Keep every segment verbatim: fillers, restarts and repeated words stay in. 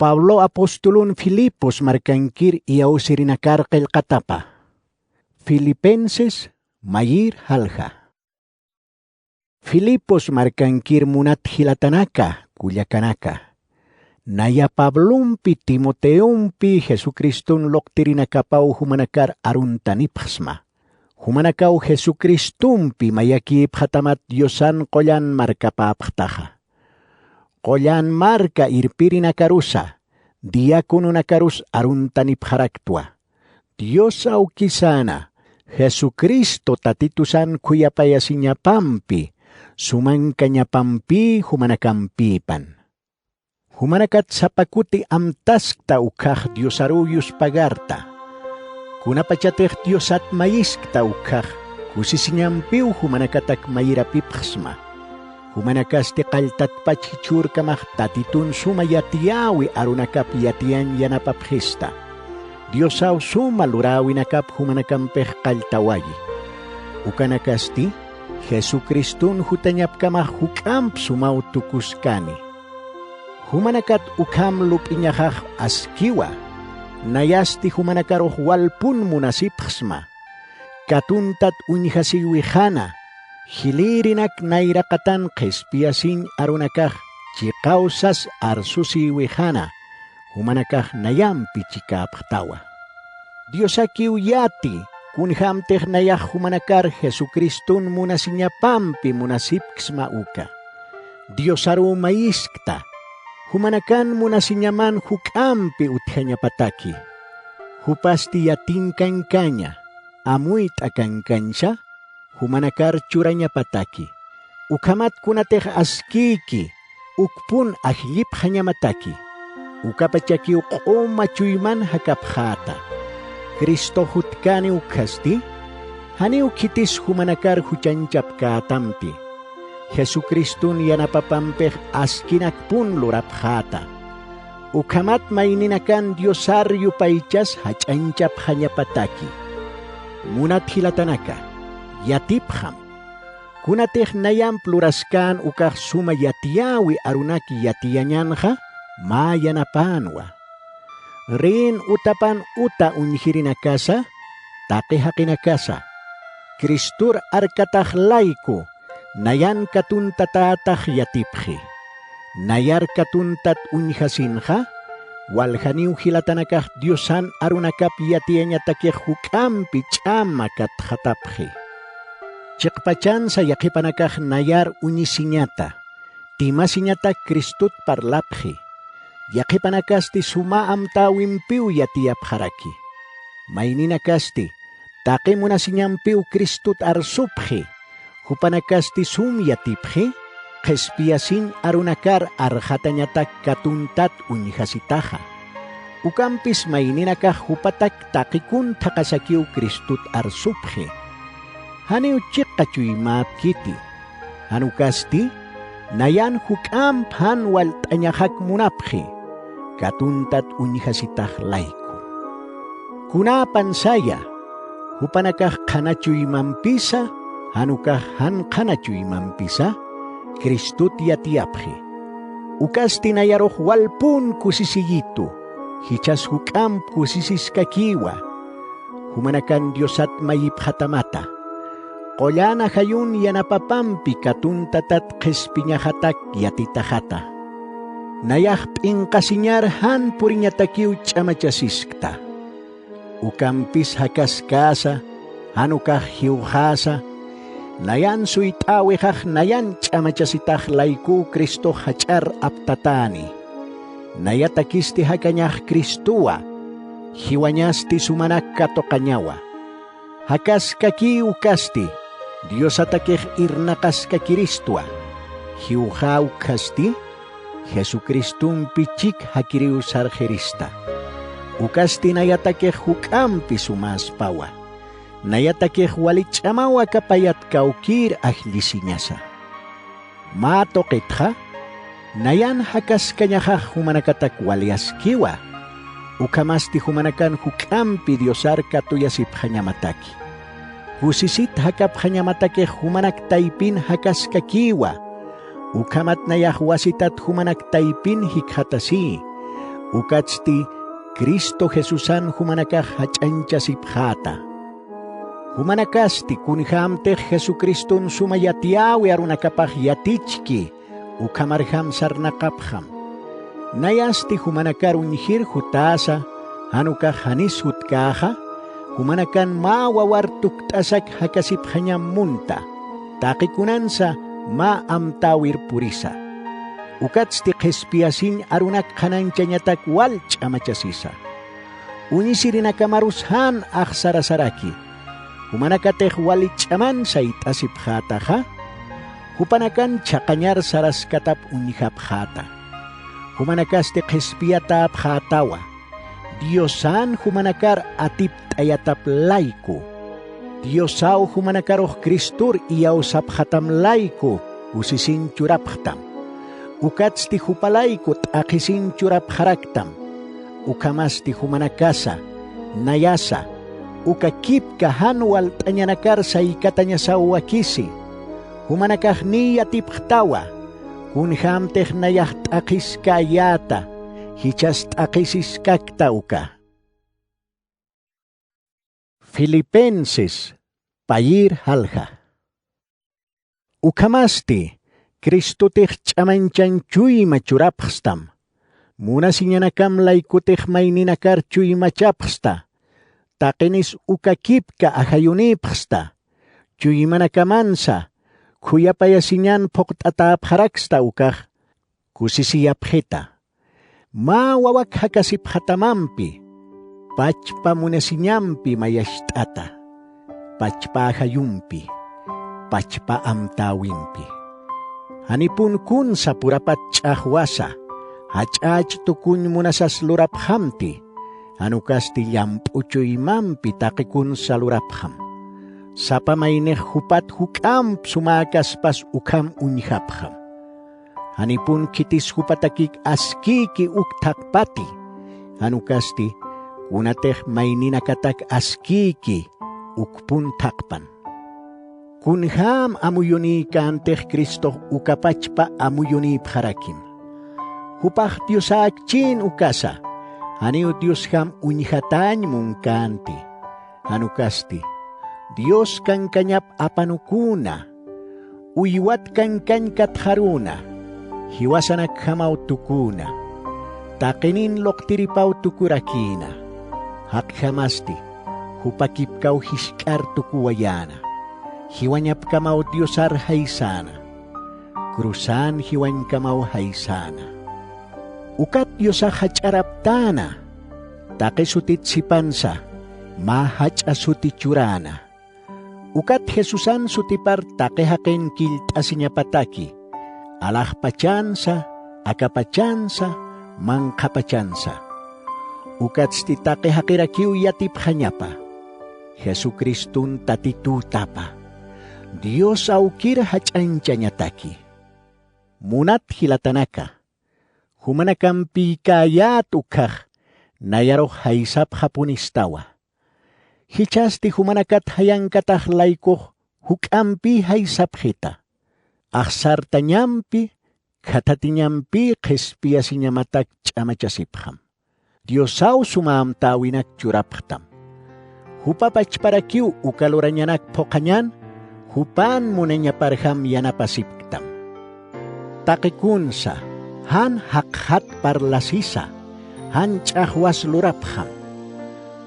Pablo apostolun Filipos markankir iyawsirinakar qillqatapa. Filipenses mayir jalja. Filipos markankir munat jilatanaka, kullakanaka. Naya Pablompi, Timoteompi Jesucristun luqtirinakapaw jumanakar aruntanipxsma. Jumanakaw Jesucristompi mayakïpxatamat Diosan qullan markapäpxtaxa. Qullan marka irpirinakarusa, diacononakarus aruntanipxaraktwa. Dios awkisana, Jesucristo Tatitusan khuyapayasiñapampi, sumankañapampï jumanakampïpan. Jumanakat sapa kuti amtaskta ukkhax Diosaruw yuspagarta. Kunapachatix Diosat mayiskta ukkhax, kusisiñampiw jumanakatak mayirapipxsma. Jumanakasti qalltatpach jichhürkamax Tatitun suma yatiyäwi arunakap yatiyañ yanapapxista. Diosaw suma luräwinakap jumanakampix qalltawayi. Ukanakasti, Jesucriston jutañapkamax juk'amp sumaw tukuskani. Jumanakat ukham lup'iñaxax askiwa, nayasti jumanakarux walpun munasipxsma. Katuntat uñjasïwixana, jilïrinak nayraqatan qhispiyasiñ arunakax chiqaw sas arsasïwixana, jumanakax nayampi chikäpxtawa. Diosakiw yati, kunjämtix nayax jumanakar Jesucriston munasiñapampi munasipksma uka. Diosaruw mayiskta, jumanakan munasiñaman juk'ampi utjañapataki. Jupasti yatinkankaña, amuyt'akankañsa, jumanakar churañapataki. Ukhamat kunatix askïki, ukpun ajllipxañamataki. Ukapachakiw q'uma chuyman jakapxäta. Cristox jutkani ukkhasti, janiw khitis jumanakar juchañchapkätamti. Jesucriston yanapapampix askinakpun lurapxäta. Ukhamat mayninakan Diosar yupaychas jach'añchapxañapataki. Munat jilatanaka, yatipxam. Kunatix nayamp luraskän ukax suma yatiyäwi arunak yatiyañanxa, mä yanapänwa. Rin utapan uta uñjirinakasa, taqi jaqinakasa. Cristor arkatax layku, nayan katuntatätax yatipxi. Nayar katuntat uñjasinxa, waljaniw jilatanakax Diosan arunakap yatiyañatakix juk'ampi ch'ama katxatapxi. Chiqpachansa yaqhipanakax nayar uñisiñata, timasiñatak Cristot parlapxi. Yaqhipanakasti suma amtäwimpiw yatiyapxaraki. Mayninakasti, taqi munasiñampiw Cristot arsupxi, jupanakasti sum yatipxi, qhispiyasiñ arunakar arxatañatak katuntat uñjasitaxa. Ukampis mayninakax jupatak taqikun thaqhasakiw Cristot arsupxi. Janiw chiqa chuymäpkiti. Jan ukasti, nayan juk'amp jan walt'añaxak munapxi, katuntat uñjasitax layku. Kunäpan saya, jupanakax qhana chuymampisa, jan ukax jan qhana chuymampisa, Cristot yatiyapxi. Ukasti nayarux walpun kusisiyitu, jichhas juk'amp kusisiskakïwa. Jumanakan Diosat mayipxatamata. Qullan ajayun yanapapampi katuntatat qhispiñaxatak yatitaxata. Nayax p'inqasiñar jan puriñatakiw ch'amachasiskta. Ukampis jakaskäsa, jan ukax jiwxäsa, nayan suyt'äwixax nayan ch'amachasitax laykuw Cristox jach'ar aptatäni. Nayatakisti jakañax Cristowa, jiwañasti sumanak katuqañawa. Jakaskakï ukasti, Diosatakix irnaqaskakiristwa. Jiwxä ukkhasti, Jesucristompi chik jakiriw sarxirista. Ukasti nayatakix juk'ampi sumäspawa. Nayatakix wali ch'amaw aka payat kawkïr ajllisiñasa. Mä tuqitxa, nayan jakaskañaxax jumanakatak wali askiwa. Ukhamasti jumanakan juk'ampi Diosar katuyasipxañamataki. Kusisit jakapxañamatakix jumanak taypin jakaskakïwa. Ukhamat nayax wasitat jumanak taypin jikxatasï. Ukatsti Cristo Jesusan jumanakax jach'añchasipxäta. Jumanakasti kunjämtix Jesucristun suma yatiyäwi arunakapax yatichki, ukhamarjam sarnaqapxam. Nayasti jumanakar uñjir jutäsa, jan ukax janis jutkäxa, jumanakan mä wawar tukt'asak jakasipxañam munta, taqikunansa mä amtäwir purisa. Ukatsti qhispiyasiñ arunak qhanañchañatak wal ch'amachasisa. Uñisirinakamarus jan axsarasaraki, jumanakatix wali ch'aman sayt'asipxätaxa, jupanakan chhaqañar saraskatap uñjapxäta. Jumanakasti qhispiyatäpxätawa, Diosan jumanakar atipt'ayatap layku. Diosaw jumanakarux Cristor iyawsapxatam layku kusisiñ churapxtam. Ukatsti jupa layku t'aqhisiñ churapxaraktam. Ukhamasti jumanakasa, nayasa, uka kipka jan walt'añanakar saykatañasaw wakisi. Jumanakaxniy yatipxtawa, kunjämtix nayax t'aqhiskäyäta, jichhas t'aqhisiskakta uka. Filipenses payïr jalja. Ukhamasti, Cristotix ch'amañchañ chuyma churapxstam, munasiñanakam laykutix mayninakar chuymachapxsta, taqinis uka kipka ajayunïpxsta, chuymanakamansa, khuyapayasiñan phuqt'atäpxaraksta ukax, kusisiyapxita. Mä wawak jakasipxatamampi, pachpa munasiñampi mayacht'ata, pachpa ajayumpi, pachpa amtäwimpi. Janipun kunsa purapat ch'axwasa, jach'äch tukuñ munasas lurapxamti, jan ukasti llamp'u chuymampi taqi kunsa lurapxam. Sapa maynix jupat juk'amp sumäkaspas ukham uñjapxam. Janipun khitis jupatakik askïki uk thaqpati, jan ukasti kunatix mayninakatak askïki ukpun thaqpan. Kunjäm amuyunïkäntix Cristox uka pachpa amuyunïpxarakim. Jupax Diosäkchïn ukasa, janiw Diosjam uñjatäñ munkänti. Jan ukasti, Dios kankañap apanuküna, uywat kankañ katxarüna, jiwasanakjamaw tuküna, taqinin luqtiripaw tukurakïna, jaqjamasti, jupa kipkaw jisk'ar tukuwayäna, jiwañapkamaw Diosar jaysäna, cruzan jiwañkamaw jaysäna. Ukat Diosax jach'araptäna, taqi sutit sipansa, mä jach'a suti churäna. Ukat Jesusan sutipar taqi jaqin killt'asiñapataki, alaxpachansa, akapachansa, manqhapachansa. Ukatsti taqi jaqirakiw yatipxañapa, Jesucristun Tatitütapa, Dios awkir jach'añchañataki. Munat jilatanaka, jumanakampïkäyät ukkhax, nayarux jaysapxapunistawa. Jichhasti jumanakat jayankatax laykux juk'ampï jaysapxita. Axsartañampi, khathatiñampï qhispiyasiñamatak ch'amachasipxam. Diosaw suma amtäwinak churapxtam. Jupa pachparakiw uka lurañanak phuqhañan, jupan munañaparjam yanapasipktam. Taqi kunsa, jan jaqjat parlasisa, jan ch'axwas lurapxam.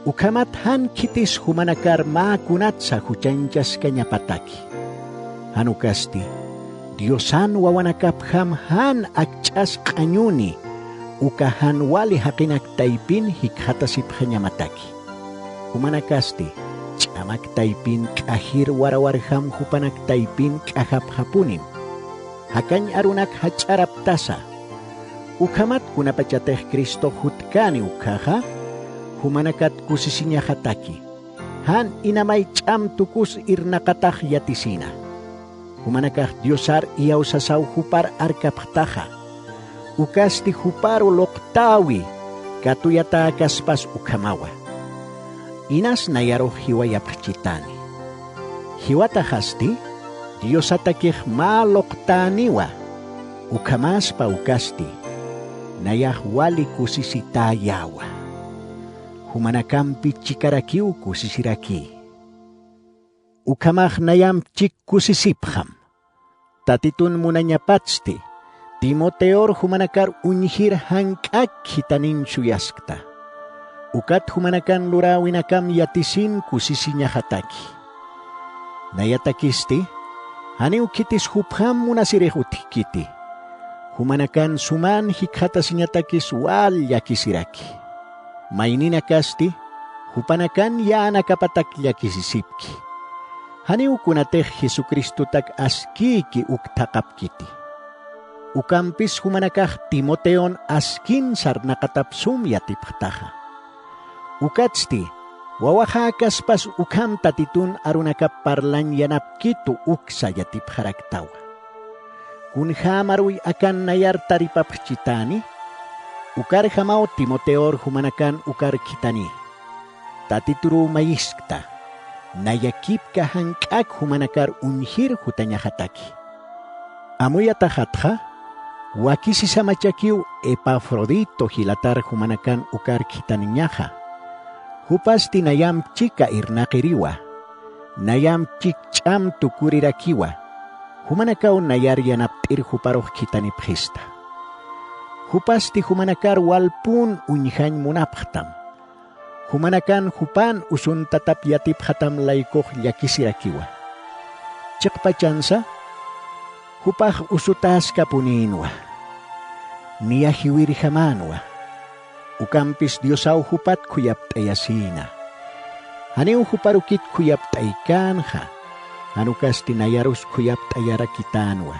Ukhamat jan khitis jumanakar mä kunatsa juchañchaskañapataki. Jan ukasti, Diosan wawanakapjam jan akch'as q'añuni, uka jan wali jaqinak taypin jikxatasipxañamataki. Jumanakasti, ch'amak taypin k'ajir warawarjam jupanak taypin k'ajapxapunim. Jakañ arunak jach'araptasa. Ukhamat kunapachatix Cristox jutkani ukkhaxa, jumanakat kusisiñaxataki. Jan inamay ch'am tukus irnaqatax yatisina. Jumanakax Diosar iyawsasaw jupar arkapxtaxa. Ukasti juparu luqtäwi, katuyatäkaspas ukhamawa. Inas nayarux jiwayapxchitani. Jiwataxasti, Diosatakix mä luqtäniwa, ukhamaspa ukasti. nayax wali kusisitäyäwa. Jumanakampi chikarakiw kusisirakï. Ukhamax nayamp chik kusisipxam. Tatitun munañapatsti, Timoteor jumanakar uñjir jank'ak khithanin suyaskta. Ukat jumanakan luräwinakam yatisin kusisiñaxataki. Nayatakisti, janiw khitis jupjam munasirix utjkiti. Jumanakan suman jikxatasiñatakis wal llakisiraki. Mayninakasti, jupanakan yänakapatak llakisisipki. Janiw kunatix Jesucristotak askïki uk thaqhapkiti. Ukampis jumanakax Timoteon askin sarnaqatap sum yatipxtaxa. Ukatsti, wawaxäkaspas ukham Tatitun arunakap parlañ yanapkitu uksa yatipxaraktawa. Kunjäm aruy akan nayar taripapxchitäni, ukarjamaw Timoteor jumanakan ukar khithani. Tatituruw mayiskta, nayakipka jank'ak jumanakar uñjir jutañaxataki. Amuyataxatxa, wakisi samachakiw Epafrodito jilatar jumanakan ukar khithaniñaxa. Jupasti nayamp chika irnaqiriwa, nayamp chik ch'am tukurirakiwa, jumanakaw nayar yanapt'ir juparux khithanipxista. Jupasti jumanakar walpun uñjañ munapxtam. Jumanakan jupan usuntatap yatipxatam laykux llakisirakiwa. Chiqpachansa, jupax usutäskapunïnwa, niya jiwirjamänwa. Ukampis Diosaw jupat khuyapt'ayasïna. Janiw juparukit khuyapt'aykänxa, jan ukasti nayarus khuyapt'ayarakitänwa.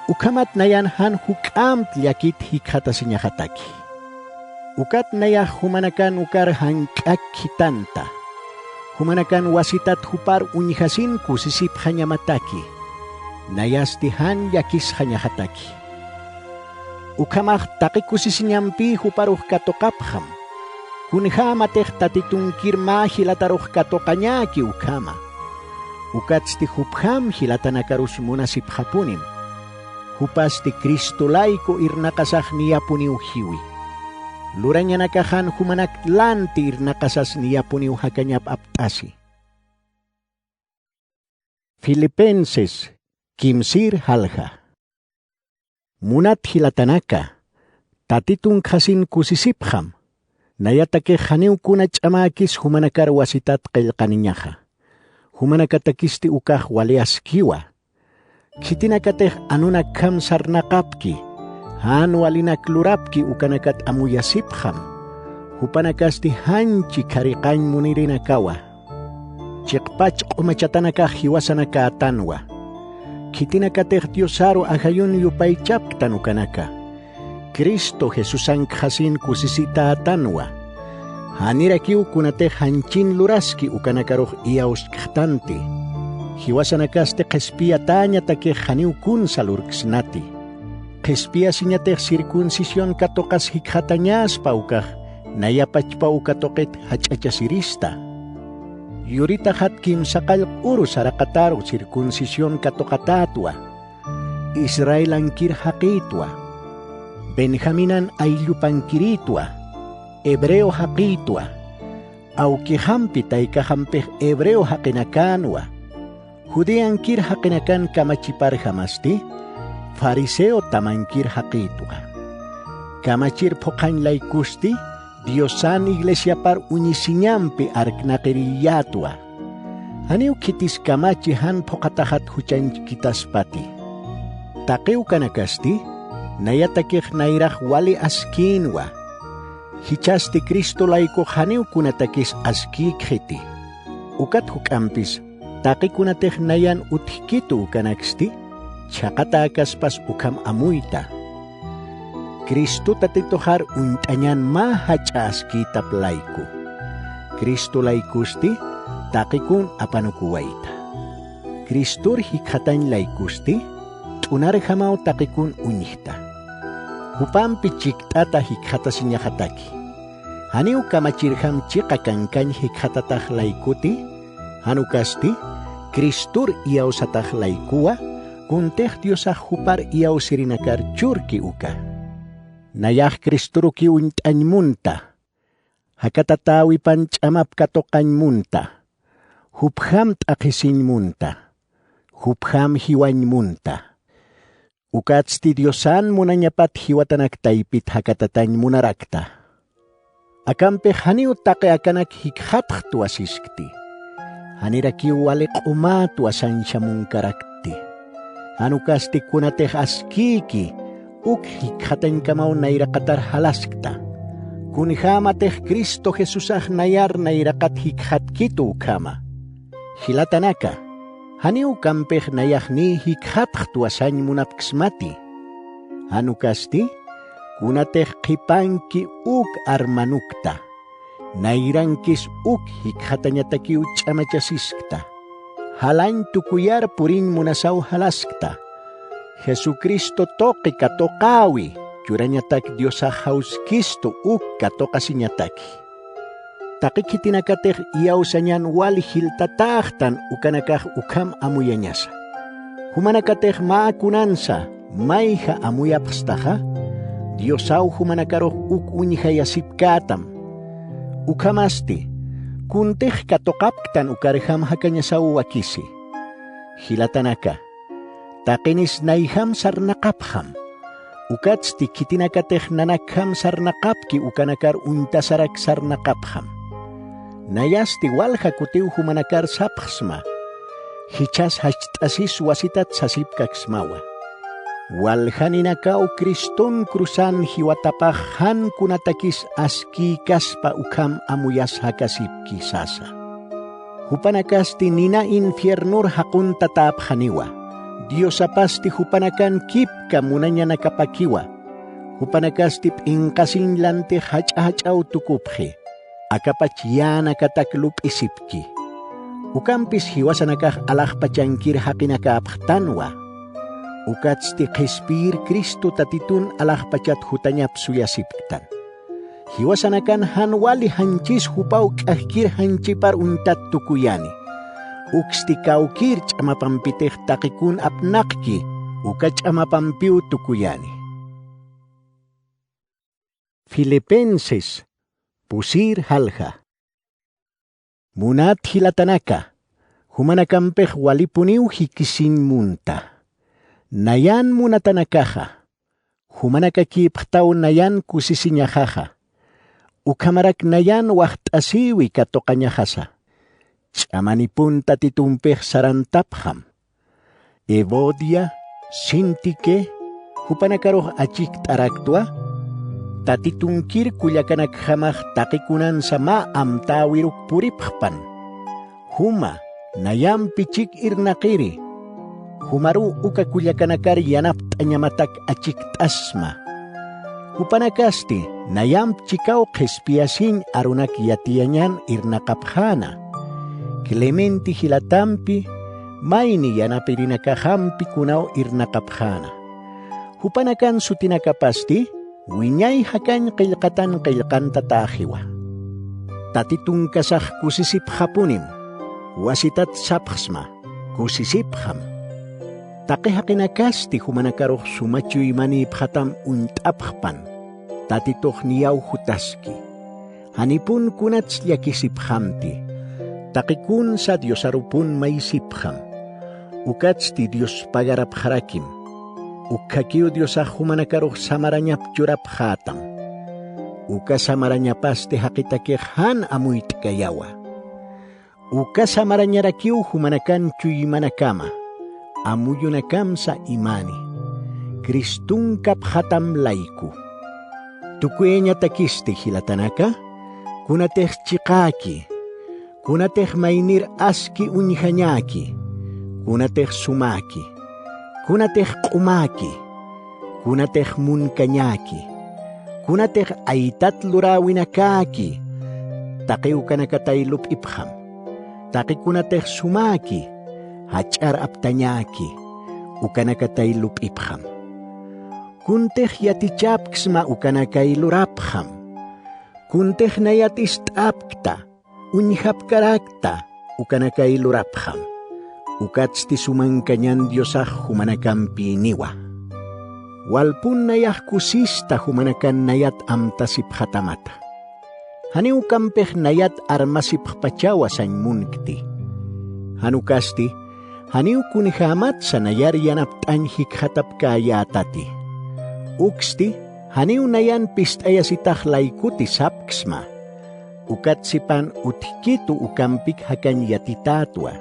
Ukhamat nayan jan juk'amp llakit jikxatasiñaxataki. Ukat nayax jumanakan ukar jank'ak khithanta. Jumanakan wasitat jupar uñjasin kusisipxañamataki. Nayasti jan llakisxañaxataki. Ukhamax taqi kusisiñampï juparux katuqapxam. Kunjämatix Tatitunkir mä jilatarux katuqañäki ukhama. Ukatsti jupjam jilatanakarus munasipxapunim. Jupasti Cristo layku irnaqasax niyapuniw jiwi. Lurañanakaxan jumanak lanti irnaqasas niyapuniw jakañap apt'asi. Filipenses kimsir jalja. Munat jilatanaka, Tatitunkxasin kusisipxam, nayatakix janiw kuna ch'amäkis jumanakar wasitat qillqaniñaxa. Jumanakatakisti ukax wali askiwa. Khitinakatix anunakjam sarnaqapki, jan walinak lurapki ukanakat amuyasipxam, jupanakasti janchi khariqañ munirinakawa. Chiqpach q'umachatanakax jiwasanakätanwa. Khitinakatix Diosaru ajayun yupaychapktan ukanaka. Cristo Jesusankxasin kusisitätanwa. Janirakiw kunatix janchin luraski ukanakarux iyawskxtanti. Jiwasanakasti qhispiyatäñatakix janiw kunsa lurksnati. Qhispiyasiñatix circuncisión katuqas jikxatañäspa ukax, nayapachpa uka tuqit jach'achasirista. Yuritaxat kimsaqall q'uru saraqataru circuncisión katuqatätwa. Israelankir jaqïtwa, Benjaminan ayllupankirïtwa, hebreo jaqïtwa, awkixampi taykaxampix hebreo jaqinakänwa, Judeankir jaqinakan kamachiparjamasti, fariseo tamankir jaqïtwa. Kamachir phuqhañ laykusti, Diosan iglesiapar uñisiñampi arknaqiriyätwa. Janiw khitis kamachi jan phuqhataxat juchañchkitaspati. Taqi ukanakasti, nayatakix nayrax wali askïnwa. Jichhasti Cristo laykux janiw kunatakis askïkxiti. Ukat juk'ampis, taqi kunatix nayan utjkitu ukanaksti, chhaqatäkaspas ukham amuyta. Cristo Tatituxar uñt'añan mä jach'a askïtap layku. Cristo laykusti taqikun apanukuwayta. Cristor jikxatañ laykusti t'unarjamaw taqikun uñjta. Jupampi chikt'ata jikxatasiñaxataki. Janiw kamachirjam chiqa kankañ jikxatatax laykuti, jan ukasti, Cristor iyawsatax laykuwa, kuntix Diosax jupar iyawsirinakar churki uka. Nayax cristorukiw uñt'añ munta. Jakatatäwipan ch'amap katuqañ munta. Jupjam t'aqhisiñ munta. Jupjam jiwañ munta. Ukatsti diosan munañapat jiwatanak taypit jakatatañ munarakta. Akampix janiw taqi akanak jikxatxtwa siskti. Janirakiw wali q'umätwa sañsa munkarakti. Jan ukasti kunatix askïki uk jikxatañkamaw nayraqatar jalaskta. Kunjämatix cristo jesusax nayar nayraqat jikxatkitu ukhama. Jilatanaka, janiw kampix nayaxnï jikxatxtwa sañ munapksmati. Jan ukasti kunatix qhipanki uk armanukta, nayrankis uk jikxatañatakiw ch'amachasiskta. Jalañ tukuyar puriñ munasaw jalaskta. Jesucristo tuqi katuqäwi, churañatak diosax jawskistu uk katuqasiñataki. Taqi khitinakatix iyawsañan wali jiltatäxtan ukanakax ukham amuyañasa. Jumanakatix mä kunansa mayja amuyapxstaxa, diosaw jumanakarux uk uñjayasipkätam. Ukhamasti kuntix katuqapktan ukarjam jakañasaw wakisi. Jilatanaka, taqinis nayjam sarnaqapxam. Ukatsti khitinakatix nanakjam sarnaqapki ukanakar uñtasarak sarnaqapxam. Nayasti walja kutiw jumanakar sapxsma. Jichhas jacht'asis wasitat sasipkaksmawa. Waljaninakaw criston cruzan jiwatapax jan kunatakis askïkaspa ukham amuyas jakasipki sasa. Jupanakasti nina infiernur jaquntatäpxaniwa. Diosapasti jupanakan kipka munañanakapakiwa. Jupanakasti p'inqasiñ lantix jach'a jach'aw tukupxi. Akapach yänakatak lup'isipki. Ukampis jiwasanakax alaxpachankir jaqinakäpxtanwa. Ukatsti qhispiyir cristo tatitun alaxpachat jutañap suyasipktan. Jiwasanakan jan wali janchis jupaw k'ajkir janchipar uñtat tukuyani. Uksti kawkïr ch'amapampitix taqikun apnaqki uka ch'amapampiw tukuyani. Filipenses, pusïr jalja. Munat jilatanaka, jumanakampix walipuniw jikisiñ munta. Nayan munatanakaxa, jumanakakïpxtaw nayan kusisiñaxaxa. Ukhamarak nayan waxt'asïwi katuqañaxasa. Ch'amanipun tatitumpix sarantapxam. Evodia, Sintique, jupanakarux achikt'araktwa. Tatitunkir kullakanakjamax taqi kunansa mä amtäwiruk puripxpan. Juma, nayampi chik irnaqiri. Jumaruw uka kullakanakar yanapt'añamatak achikt'asma. Jupanakasti nayamp chikaw qhispiyasiñ arunak yatiyañan irnaqapxäna. Clemente jilatampi, mayni yanapirinakaxampi kunaw irnaqapxäna. Jupanakan sutinakapasti wiñay jakañ qillqatan qillqantatäxiwa. Tatitunkasax kusisipxapunim, wasitat sapxsma, kusisipxam. Taqi jaqinakasti jumanakarux suma chuymanïpxatam uñt'apxpan. Tatitux niyaw jutaski. Janipun kunats llakisipxamti. Taqi kunsa diosarupun mayisipxam. Ukatsti dios pagarapxarakim. Ukkhakiw diosax jumanakarux samarañap churapxätam. Uka samarañapasti jaqitakix jan amuyt'kayawa. Uka samarañarakiw jumanakan chuymanakama, amuyunakamsa imani. Cristunkapxatam layku. Tukuyañatakisti jilatanaka, kunatix chiqäki, kunatix maynir aski uñjañäki, kunatix sumäki, kunatix q'umäki, kunatix munkañäki, kunatix aytat luräwinakäki, taqi ukanakatay lup'ipxam. Taqi kunatix sumäki, jach'ar aptañäki, ukanakatay lup'ipxam. Kuntix yatichapksma ukanakay lurapxam. Kuntix nayat ist'apkta, uñjapkarakta, ukanakay lurapxam. Ukatsti sumankañan diosax jumanakampïniwa. Walpun nayax kusista jumanakan nayat amtasipxatamata. Janiw ukampix nayat armasipxpachawa sañ munkti. Jan ukasti, janiw kunjämatsa nayar yanapt'añ jikxatapkäyätati. Uksti, janiw nayan pist'ayasitax laykuti sapksma. Ukat sipan utjkitu ukampik jakañ yatitätwa.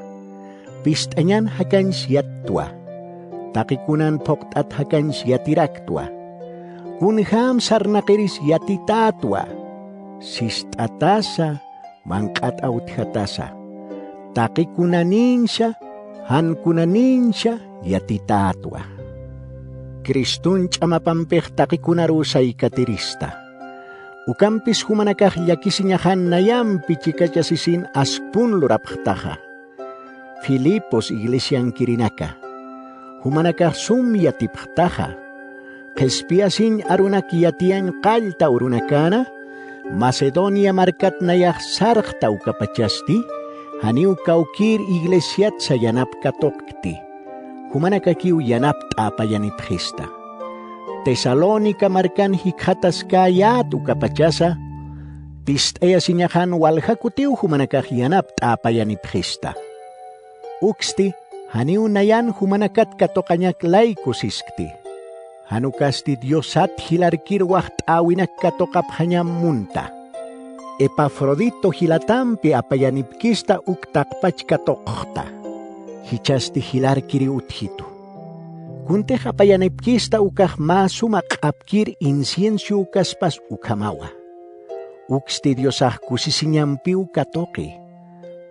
Pist'añan jakañs yattwa. Taqi kunan phuqt'at jakañs yatiraktwa. Kunjäm sarnaqiris yatitätwa. Sist'atasa, manq'at awtjatasa. Taqi kunanïnsa, jan kunanïnsa yatitätwa. Criston ch'amapampix taqi kunaruw saykatirista. Ukampis jumanakax llakisiñaxan nayampi chikachasisin askpun lurapxtaxa. Filipos iglesiankirinaka. Jumanakax sum yatipxtaxa. Qhispiyasiñ arunak yatiyañ qallta urunakäna, Macedonia markat nayax sarxta ukapachasti, janiw kawkïr iglesiatsa yanap katuqkti. Jumanakakiw yanapt'a apayanipxista. Tesalónica markan jikxataskäyät ukapachasa, pist'ayasiñaxan walja kutiw jumanakax yanapt'a apayanipxista. Uksti, janiw nayan jumanakat katuqañak lay kusiskti. Jan ukasti Diosat jilarkir waxt'äwinak katuqapxañam munta. Epafrodito jilatampi apayanipkista uk taqpach katuqxta. Jichhasti jilarkiriw utjitu. Kuntix apayanipkista ukax mä suma q'apkir incienso ukaspas ukhamawa. Uksti Diosax kusisiñampiw katuqi.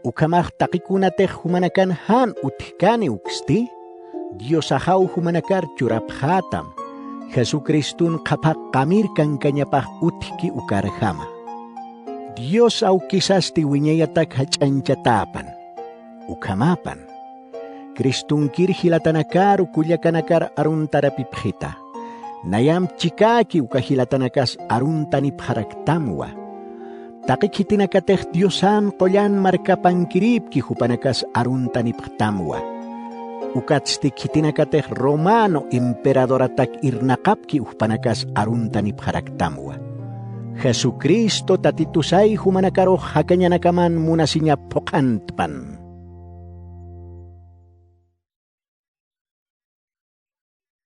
Ukhamax taqi kunatix jumanakan jan utjkani uksti, Diosaxaw jumanakar churapxätam, Jesucriston qhaphax qamir kankañapax utjki ukarjama. Dios awkisasti wiñayatak jach'añchatäpan. Ukhamapan. Cristonkir jilatanakaru kullakanakar aruntarapipxita. Nayamp chikäki uka jilatanakas aruntanipxaraktamwa. Taqi khitinakatix Diosan qullan markapankirïpki jupanakas aruntanipxtamwa. Ukatsti khitinakatix romano emperadoratax irnaqapki ujpanakas aruntanipxaraktamwa. Jesucristo Tatitusay jumanakarux jakañanakaman munasiñap phuqhantpan.